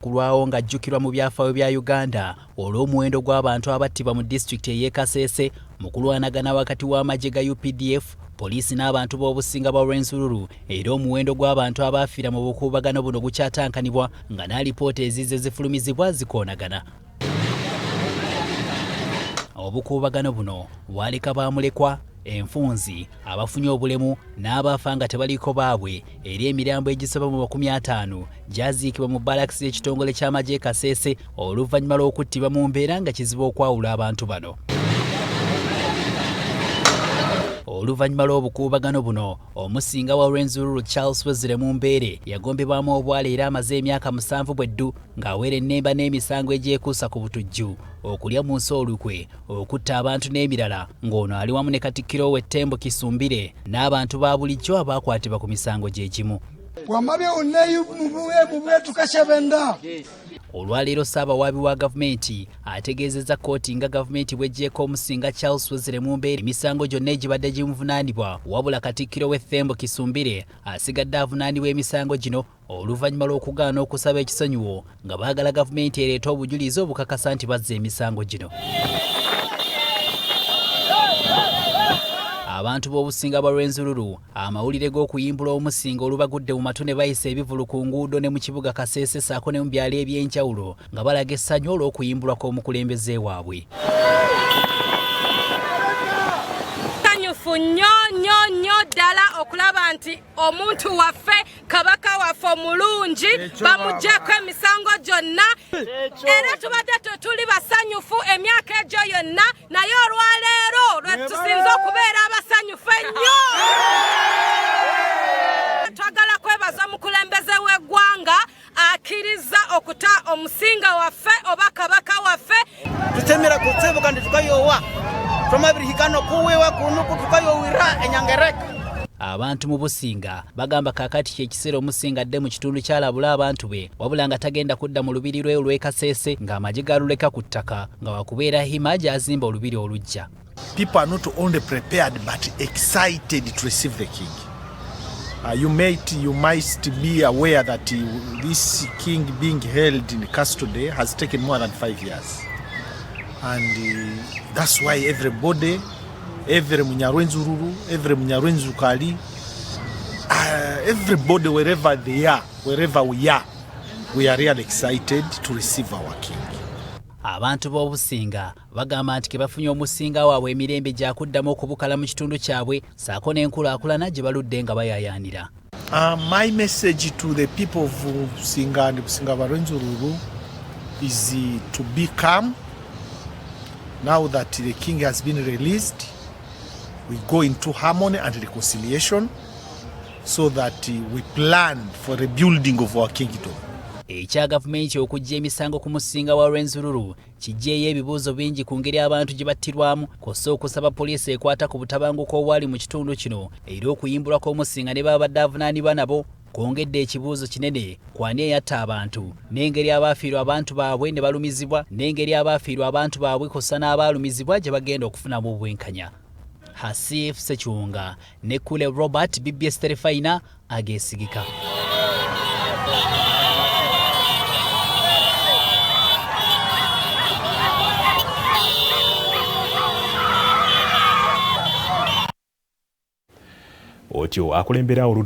Kulwawo ng'ajjukirwa mu byafaayo bya Uganda olw'omuwendo gw'abantu abattibwa mu disitulikiti ey'e Kasese mu kulwanagana wakati w'amagye ga UPDF, poliisi n'abantu b'obusinga bwa Rwenzururu, era omuwendo gw'abantu abaafiira mu bukuubagano buno gukyatankanibwa nga n'alipoota ezizze zifulumizibwa zikoonagana. Obukuubagano buno bwaleka bamulekwa, enfunzi, abafunye obulemu n'abafa nga tebaliiko baabwe, era emirambo egisoba mu 50 gyaziikibwa mu balakisi y'ekitongole ky'amagye e Kasese oluvannyuma lw'okuttibwa mu mbeera nga kizibu okwawula abantu bano. Oluvannyuma lw'obukuubagano buno, omusinga wa Rwenzururu Charles Wezire Mumbeere yagombebwamu obwala era amaze emyaka 7 bweddu ng'awera ennemba n'emisango egyekuusa ku butujju, okulya mu nsi olukwe, okutta abantu n'ebirala, ng'ono ali wamu ne Katikkiro we Ttembo Kisumbire n'abantu ba bulijjo abaakwatibwa ku misango gye gimu. Olwaleero Ssaabawaabi wa gavumenti ategeezezza kkooti nga gavumenti bw'eggyeeko omusinga Charles Wezire Mumbeere emisango gyonna egibadde gimuvunaanibwa, wabula Katikkiro we Thembo Kisumbire asigadde avunaanibwa emisango gino oluvannyuma lw'okugaana okusaba ekisonyiwo nga baagala gavumenti ereete obujulizi obukakasa nti bazza emisango gino. Abantu b'obusinga bwa Rwenzururu amawulire g'okuyimbula omusinga olubagudde mu matu ne bayisa ebivulu ku nguudo ne mu kibuga Kasese ssaako ne mu byalo eby'enjawulo nga balaga essanyu olw'okuyimbulwa kw'omukulembeze waabwe. Sanyufu nnyo nnyo nnyo ddala okulaba nti omuntu waffe, kabaka waffe omulungi, bamuggyeko emisango gyonna, era tubadde tetuli basanyufu emyaka egyo yonna, naye olwaleero lwe tusinze okubeera abasanyufu ennyo. Twagala kwebaza omukulembeze w'eggwanga akkiriza okuta omusinga waffe oba kabaka waffe. Tusemera kutsibu kandi tukayowa twamabirihikano kuwiwa kunuku tukayowira enyangereka. Abantu mu Businga bagamba kaakati kye kiseera omusinga adde mu kitundu ky'alabula abantu be, wabula nga tagenda kudda mu lubiri lwe olw'e Kasese ng'amagye galuleka ku ttaka, nga wakubeera Hima gy'azimba olubiri oluggya. People are not only prepared but excited to receive the king. You might be aware that this king being held in custody has taken more than 5 years. And that's why everybody, every Munyarwenzururu, every Munyarwenzukali, everybody wherever they are, wherever we are, we are really excited to receive our king. Abantu b'obusinga bagamba nti ke bafunye omusinga waabwe emirembe gyakuddamu okubukala mu kitundu kyabwe ssaako n'enkulaakulana gye baludde nga bayaayaanira. My message to the people of Businga and Businga Barwenzururu is to be calm. Now that the king has been released, we go into harmony and reconciliation so that we plan for the building of our kingdom. Ekya gavumenti okuggya emisango ku musinga wa Rwenzururu kiggyeeyo ebibuuzo bingi ku ngeri abantu gye battirwamu, kw'ossa okusaba poliisi ekwata ku butabanguko obwali mu kitundu kino, era okuyimbulwa kw'omusinga ne babadde avunaanibwa nabo kwongedde ekibuuzo kinene ku ani eyatta abantu, n'engeri abaafiirwa abantu baabwe ne balumizibwa, n'engeri abaafiirwa abantu baabwe kw'ossa n'abaalumizibwa gye bagenda okufunamu obwenkanya. Hasif Sekiwunga ne Kule Robert, BBS Terefayina ageesigika. Otyo akulembera